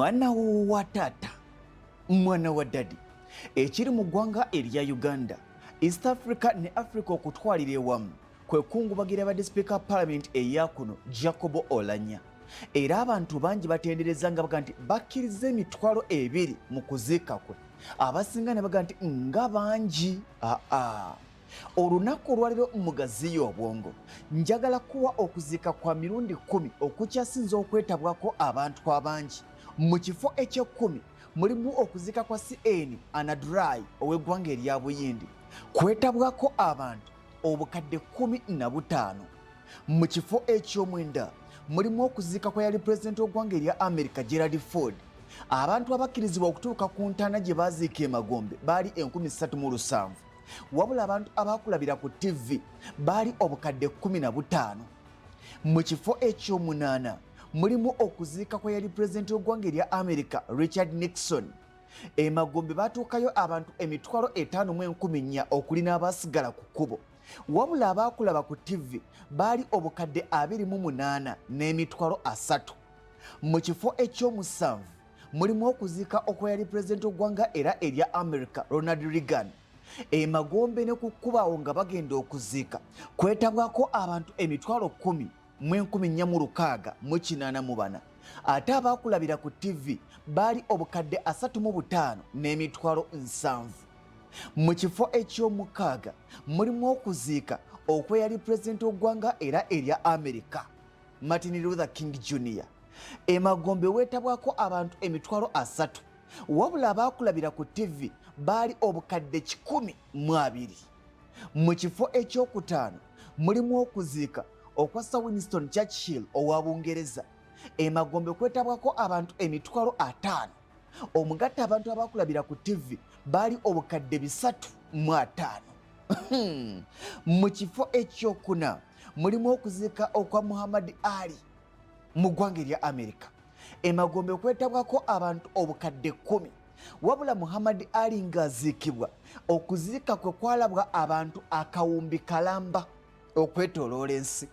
Mwana wa taata, mwana wa daddy, ekiri mu ggwanga erya Uganda, East Africa ne Africa okutwalira ewamu kwe kungubagira abadde sipiika parliament eya kuno Jacob Oulanyah. Era abantu bangi batendereza nga baga nti bakkiriza 20,000 mu kuziika kwe, abasinga ne baga nti nga bangi. Aa, olunaku olwaliro mugaziya obwongo, njagala kuwa okuziika kwa mirundi 10 okukyasinze okwetabwako abantu abangi. Mu kifo eky'ekkumi mulimu okuziika kwa CN Annadurai ow'eggwanga erya Buyindi, kwetabwako abantu 15,000. Mu kifo eky'omwenda mulimu okuziika kwa yali pulezidenti w'eggwanga erya America Gerald Ford. Abantu abakkirizibwa okutuuka ku ntaana gye baaziika emagombe baali 3,070, wabula abantu abaakulabira ku TV baali 15,000. Mu kifo eky'omunaana mulimu okuziika kwa yali pulezidenti w'eggwanga erya America Richard Nixon. Emagombe baatuukayo abantu 54,000 okuli n'abaasigala ku kkubo, wabula abaakulaba ku TV baali 28,300,000. Mu kifo eky'omusanvu mulimu okuziika okwa yali pulezidenti w'eggwanga era erya America Ronald Reagan. Emagombe ne ku kkubaawo nga bagenda okuziika kwetabwako abantu 10,484, ate abaakulabira ku TV baali 35,070,000. Mu kifo eky'omukaaga mulimu okuziika okweyali pulezidenti w'eggwanga era erya America Martin Luther King Jr. Emagombe weetabwako abantu 30,000, wabula abaakulabira ku TV baali 120,000. Mu kifo ekyokutaano mulimu okuziika okwa Sir Winston Churchill owa Bungereza. Emagombe kwetabwako abantu 50,000, omugatta abantu abakulabira ku TV baali 350,000. Mu kifo ekyokuna mulimu okuziika okwa Muhammad Ali mu ggwanga erya Amerika. Emagombe kwetabwako abantu 10,000, wabula Muhammad Ali ng'aziikibwa okuziika kwe kwalabwa abantu 1,000 okwetooloola ensi.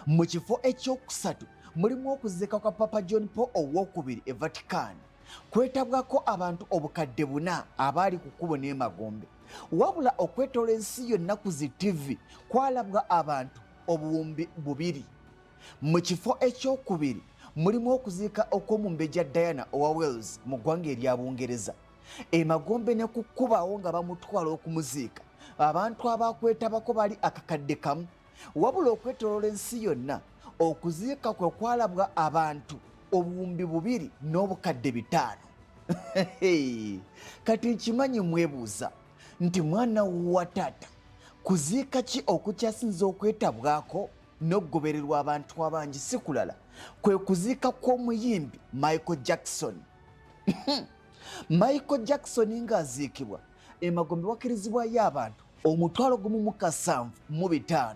Mu kifo ekyokusatu mulimu okuziika kwa Papa John Paul owokubiri e Vatican, kwetabwako abantu 4,000 abaali ku kkubo n'emagombe, wabula okwetoola ensi yonna ku zi TV kwalabwa abantu 2,000. Mu kifo ekyokubiri mulimu okuziika okw'omumbejja Diana owa Wales mu ggwanga erya Bungereza. Emagombe ne ku kkubaawo nga bamutwala okumuziika abantu abakwetabako bali 1,000, wabula okwetoloola ensi yonna okuziika kwe kwalabwa abantu 2,500,000. Kati nkimanyi mwebuuza nti mwana wa taata, kuziika ki okukyasinze okwetabwako n'okugobererwa abantu abangi? Si kulala kwe kuziika kw'omuyimbi Michael Jackson. Michael Jackson ng'aziikibwa emagombe wakirizibwayo abantu 17,075,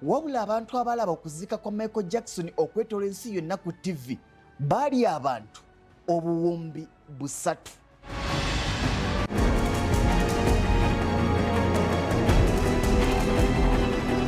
wabula abantu abalaba okuziika kwa Michael Jackson okwetoola ensi yonna ku TV baali abantu 3,000.